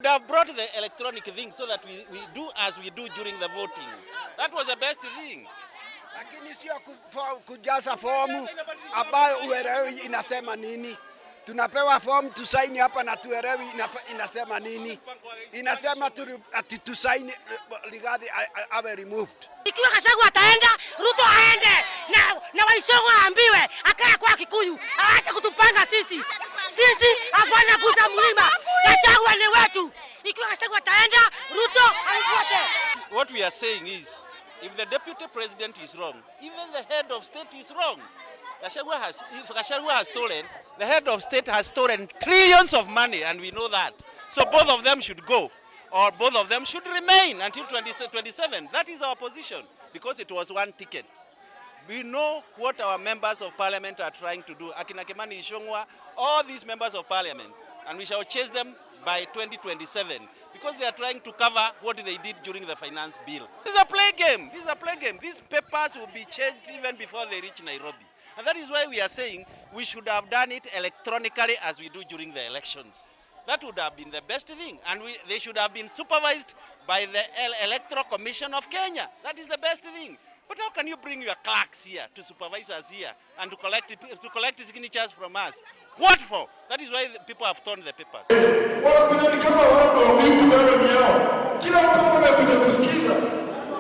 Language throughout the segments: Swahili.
They have brought the electronic thing so that we do as we do during the voting. That was the best thing. Lakini sio kujaza fomu ambayo uelewi inasema nini. Tunapewa fomu tusaini hapa na tuelewi inasema nini. Inasema tu, ati tusaini Rigathi awe removed. Ikiwa Gachagua ataenda, Ruto aende na Waishogo aambiwe akae kwa Kikuyu, aache kutupanga sisi. Sisi hapana gusa mlima. Gachagua ni wetu. Ikiwa Gachagua ataenda, Ruto amfuate. What we are saying is, if the deputy president is wrong, even the head of state is wrong. If Gachagua has stolen, the head of state has stolen trillions of money, and we know that. So both of them should go, or both of them should remain until 2027. That is our position, because it was one ticket. We know what our members of parliament are trying to do. Akina Kimani Ichung'wah, all these members of parliament, and we shall chase them by 2027 because they are trying to cover what they did during the finance bill. This is a play game. This is a play game. These papers will be changed even before they reach Nairobi. And that is why we are saying we should have done it electronically as we do during the elections. That would have been the best thing. And they should have been supervised by the Electoral Commission of Kenya. That is the best thing. But how can you bring your clerks here to supervise us here and to collect signatures from us? What for? That is why the people have torn the papers. Wanakuja ni kama watu wa mkutano ni yao. Kila mtu hapa amekuja kusikiza.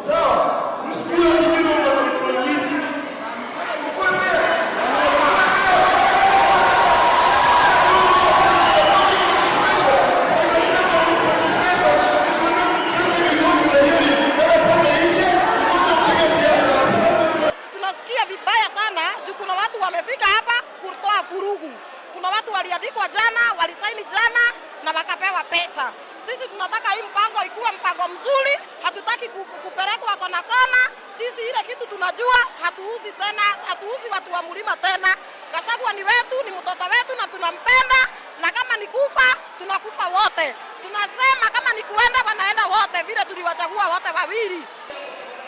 Sawa? Msikue nyinyi ndio mna control meeting. Mkuwe fair. Mkuwe fair. Ukimaliza public participation, if you're not interested in what you are hearing, enda pale nje, ukuje upige siasa hapo. Tunasikia vibaya sana juu kuna watu wamefika hapa kutoa vurugu. Kuna watu waliandikwa jana, walisaini jana na wakapewa pesa. Sisi tunataka hii mpango ikuwe mpango mzuri, hatutaki kupelekwa kona kona. Sisi ile kitu tunajua, hatuuzi tena, hatuuzi watu wa mlima tena. Gachagua ni wetu, ni mtoto wetu na tunampenda, na kama ni kufa tunakufa wote. Tunasema kama ni kuenda wanaenda wote, vile tuliwachagua wote wawili.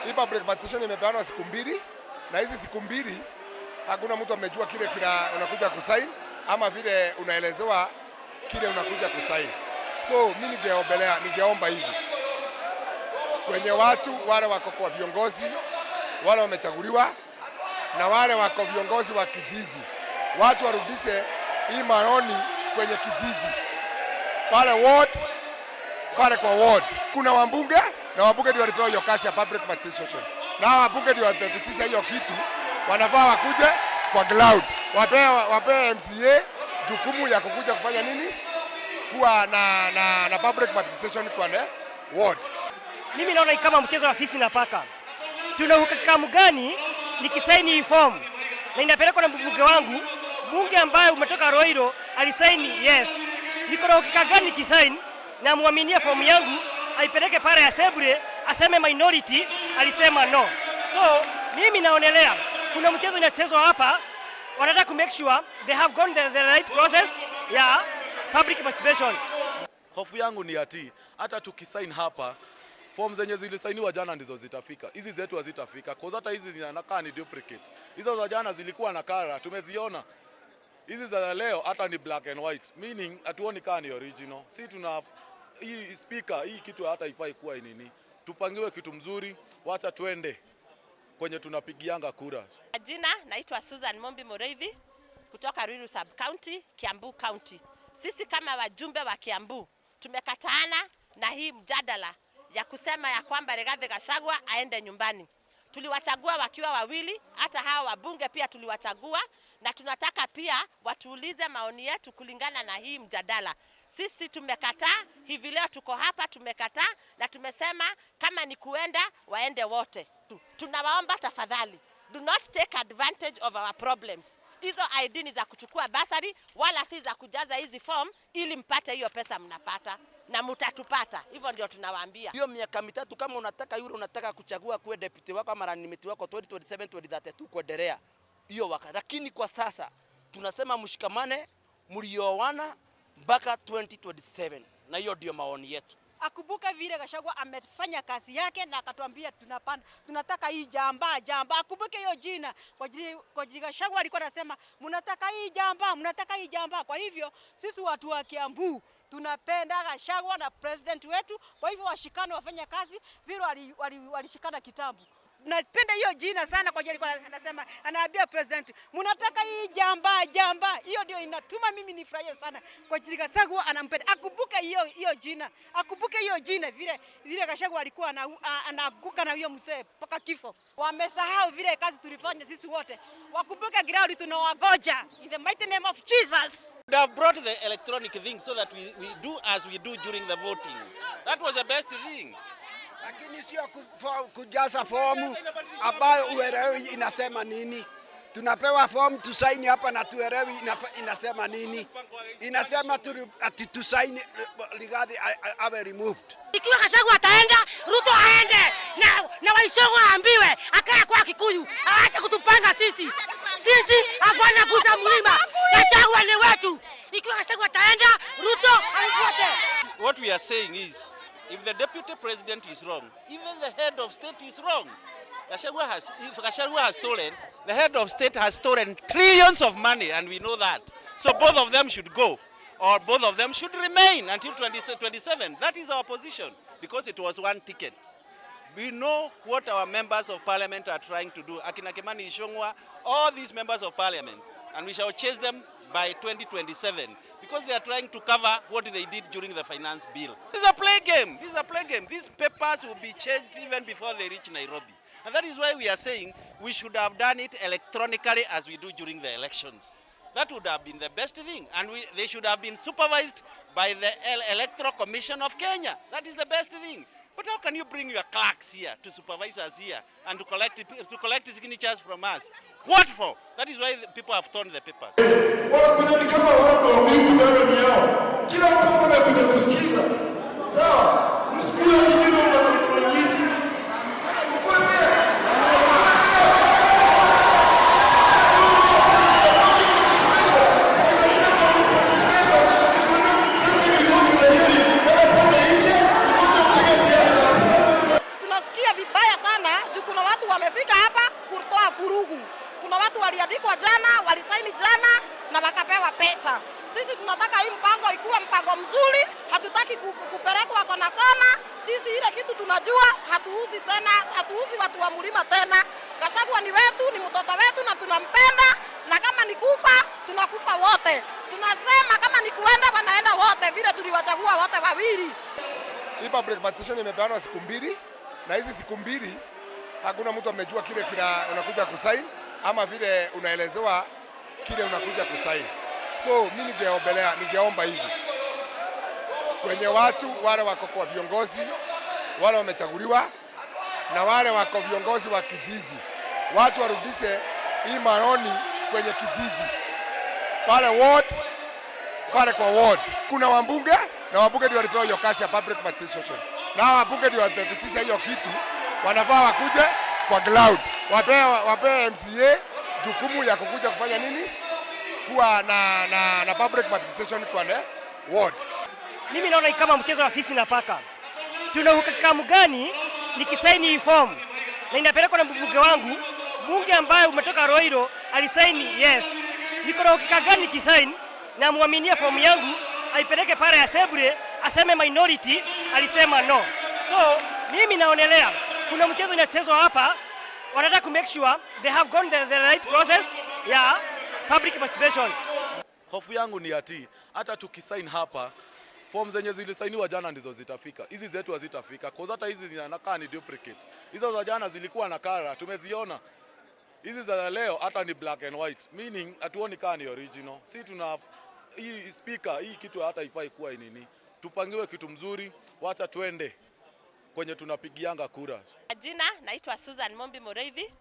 Hii public participation imepeanwa siku 2 na hizi siku 2 hakuna mtu amejua kile kila unakuja kusign ama vile unaelezewa kile unakuja kusign. So mimi ningeomba hivi kwenye watu wale wako kwa viongozi wale wamechaguliwa na wale wako viongozi wa kijiji, watu warudishe hii maoni kwenye kijiji pale ward, pale kwa ward kuna wabunge na wabunge ndio walipewa hiyo kazi ya public participation, na wabunge ndio walipitisha hiyo kitu, wanafaa wakuje kwa ground, wapewe MCA jukumu ya kukuja kufanya nini, kuwa na public participation kwa ne ward. Mimi naona kama mchezo wa fisi na paka. Tuna uhakika gani nikisaini hii form na inapelekwa na mbunge wangu, mbunge ambaye umetoka Ruiru alisaini yes. Niko na uhakika gani nikisaini na muaminia fomu yangu aipeleke pale assembly aseme minority alisema no? So mimi naonelea kuna mchezo inachezwa hapa, wanataka ku make sure they have gone the right process ya public participation. Hofu yangu ni ati hata tukisign hapa, form zenye zilisainiwa jana ndizo zitafika, hizi zetu hazitafika, cause hata hizi zinakaa ni duplicate. Hizo za jana zilikuwa na color, tumeziona. Hizi za leo hata ni black and white, meaning hatuoni kaa ni original. Si tuna hii speaker, hii kitu hata ifai kuwa nini, tupangiwe kitu mzuri, wacha twende kwenye tunapigianga kura. Jina naitwa Susan Mombi Mureithi kutoka Ruiru Sub County, Kiambu County. Sisi kama wajumbe wa Kiambu tumekataana na hii mjadala ya kusema ya kwamba Rigathi Gachagua aende nyumbani. Tuliwachagua wakiwa wawili, hata hawa wabunge pia tuliwachagua, na tunataka pia watuulize maoni yetu kulingana na hii mjadala. Sisi tumekataa, hivi leo tuko hapa tumekataa, na tumesema kama ni kuenda waende wote. Tunawaomba tafadhali, do not take advantage of our problems. Hizo ID ni za kuchukua bursary, wala si za kujaza hizi form ili mpate hiyo pesa mnapata na mtatupata. Hivyo ndio tunawaambia. Hiyo miaka 3 kama unataka yule unataka kuchagua kuwe deputy wako ama running mate wako 2027 2032 kuendelea hiyo wakati, lakini kwa sasa tunasema mshikamane, mlioana mpaka 2027 na hiyo ndio maoni yetu. Akumbuke vile Gachagua amefanya kazi yake na akatuambia tunapanda, tunataka hii jamba jamba. Akumbuke hiyo jina kwa ajili Gachagua alikuwa anasema mnataka hii jamba, mnataka hii jamba. Kwa hivyo sisi watu wa Kiambu Tunapenda Gachagua na president wetu, kwa hivyo washikane wafanye kazi vile walishikana kitambo. Napenda hiyo jina sana kwa ajili alikuwa anasema, anaambia president, mnataka hii jamba jamba. Hiyo ndio inatuma mimi nifurahie sana kwa ajili Gachagua anampenda, akumbuke hiyo jina, akumbuke hiyo jina vile vile Gachagua alikuwa anaanguka na huyo mzee mpaka kifo. Wamesahau vile kazi tulifanya sisi wote, wakumbuke ground, tunawagoja in the mighty name of Jesus. They have brought the electronic thing so that we do as we do during the voting. That was the best thing. Lakini sio kujaza fomu ambayo uelewi inasema nini. Tunapewa fomu tusaini hapa na tuelewi inasema nini. Inasema ati tusaini Rigathi awe removed. Ikiwa Gachagua ataenda, Ruto aende na Waisong'o aambiwe akae kwa Kikuyu, aache kutupanga sisi. Sisi hapana gusa mlima. Gachagua ni wetu. Ikiwa Gachagua ataenda, Ruto amfuate. What we are saying is, if the deputy president is wrong, even the head of state is wrong. If Gachagua has stolen, the head of state has stolen trillions of money, and we know that. So both of them should go, or both of them should remain until 2027. That is our position, because it was one ticket. We know what our members of parliament are trying to do. Akina Kimani Ichung'wah, all these members of parliament, and we shall chase them by 2027, because they are trying to cover what they did during the finance bill. This is a play game. This is a play game. These papers will be changed even before they reach Nairobi. And that is why we are saying we should have done it electronically as we do during the elections. That would have been the best thing. And they should have been supervised by the Electoral Commission of Kenya. That is the best thing. But how can you bring your clerks here to supervise us here and to collect signatures from us? What for? That is why the people have torn the papers. Wanakuja ni kama watu wa mkutano ni yao. Kila mtu hapa amekuja kusikiza. Sawa? Msikue nyinyi ndio mna control meeting. Mkuwe fair. Mkuwe fair. Ukimaliza public participation, if you're not interested in what you are hearing, enda pale nje, ngoja upige siasa hapo. Tunasikia vibaya sana juu kuna watu wamefika hapa kutoa furugu. Kuna watu waliandikwa jana, walisaini jana na wakapewa pesa. Sisi tunataka hii mpango ikuwe mpango mzuri, hatutaki kupelekwa kona kona. Sisi ile kitu tunajua, hatuuzi tena, hatuuzi watu wa mlima tena. Gachagua ni wetu, ni mtoto wetu na tunampenda, na kama ni kufa tunakufa wote. Tunasema kama ni kuenda wanaenda wote, vile tuliwachagua wote wawili. Hii public participation imepeanwa siku mbili, na hizi siku mbili hakuna mtu amejua kile kina unakuja kusign ama vile unaelezewa kile unakuja kusign. So mimi ningeomba hivi kwenye watu wale wako kwa viongozi, wale wamechaguliwa na wale wako viongozi wa kijiji, watu warudishe hii maoni kwenye kijiji pale ward, pale kwa ward kuna wabunge na wabunge ndio walipewa hiyo kazi ya public participation, na hawa wabunge ndio wamepitisha hiyo kitu, wanafaa wakuje kwa ground, wapewe MCA jukumu ya kukuja kufanya nini, kuwa na public participation kwa ne ward. Mimi naona kama mchezo wa fisi na paka. Tuna uhakika gani nikisaini hii form na inapelekwa na mbunge wangu, mbunge ambaye umetoka Ruiru alisaini yes. Niko na uhakika gani nikisaini na muaminia fomu yangu aipeleke pale assembly aseme minority alisema no. So mimi naonelea kuna mchezo inachezwa hapa, wanataka ku make sure they have gone the right process ya public participation. Hofu yangu ni ati hata tukisign hapa, form zenye zilisainiwa jana ndizo zitafika, hizi zetu hazitafika, cause hata hizi zinakaa ni duplicate. Hizo za jana zilikuwa na color, tumeziona. Hizi za leo hata ni black and white, meaning hatuoni kaa ni original. Si tuna hii speaker, hii kitu hata ifai kuwa nini. Tupangiwe kitu mzuri, wacha twende kwenye tunapigianga kura. Jina naitwa Susan Mombi Mureithi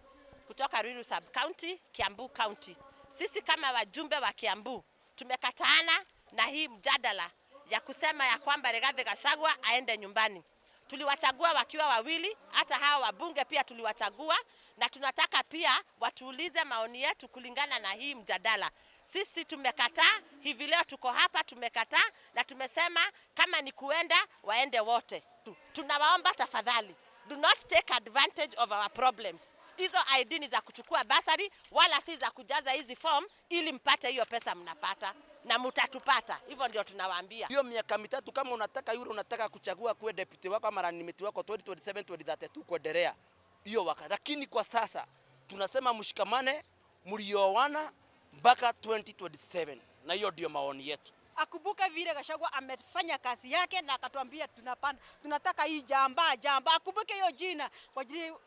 kutoka Ruiru Sub County, Kiambu County. Sisi kama wajumbe wa Kiambu tumekataana na hii mjadala ya kusema ya kwamba Rigathi Gachagua aende nyumbani. Tuliwachagua wakiwa wawili, hata hawa wabunge pia tuliwachagua, na tunataka pia watuulize maoni yetu kulingana na hii mjadala. Sisi tumekataa, hivi leo tuko hapa tumekataa na tumesema kama ni kuenda waende wote. Tunawaomba tafadhali, do not take advantage of our problems. Hizo ID ni za kuchukua basari wala si za kujaza hizi form ili mpate hiyo pesa mnapata. na mtatupata. Hivyo ndio tunawaambia. Hiyo miaka 3 kama unataka yule unataka kuchagua kuwe deputy wako ama running mate wako 2027 2032 kuendelea hiyo wakati, lakini kwa sasa tunasema mshikamane, mlioana mpaka 2027, na hiyo ndio maoni yetu. Akumbuke vile Gachagua amefanya kazi yake na akatuambia tunapanda, tunataka hii jamba jamba. Akumbuke hiyo jina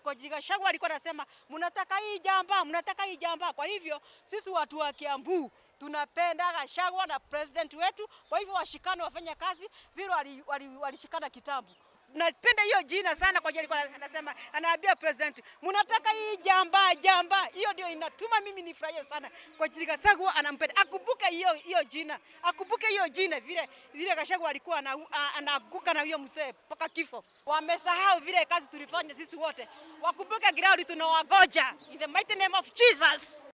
kwa ajili Gachagua alikuwa anasema mnataka hii jamba, mnataka hii jamba. Kwa hivyo sisi watu wa Kiambu tunapenda Gachagua na president wetu, kwa hivyo washikane wafanye kazi vile walishikana kitambo. Napenda hiyo jina sana kwa ajili alikuwa anasema, anaambia president, mnataka hii jamba jamba. Hiyo ndio inatuma mimi nifurahie sana kwa ajili Gachagua anampenda. Akumbuke hiyo hiyo jina, akumbuke hiyo jina vile vile Gachagua alikuwa anaanguka na huyo mzee mpaka kifo. Wamesahau vile kazi tulifanya sisi wote, wakumbuke ground tunawagoja in the mighty name of Jesus.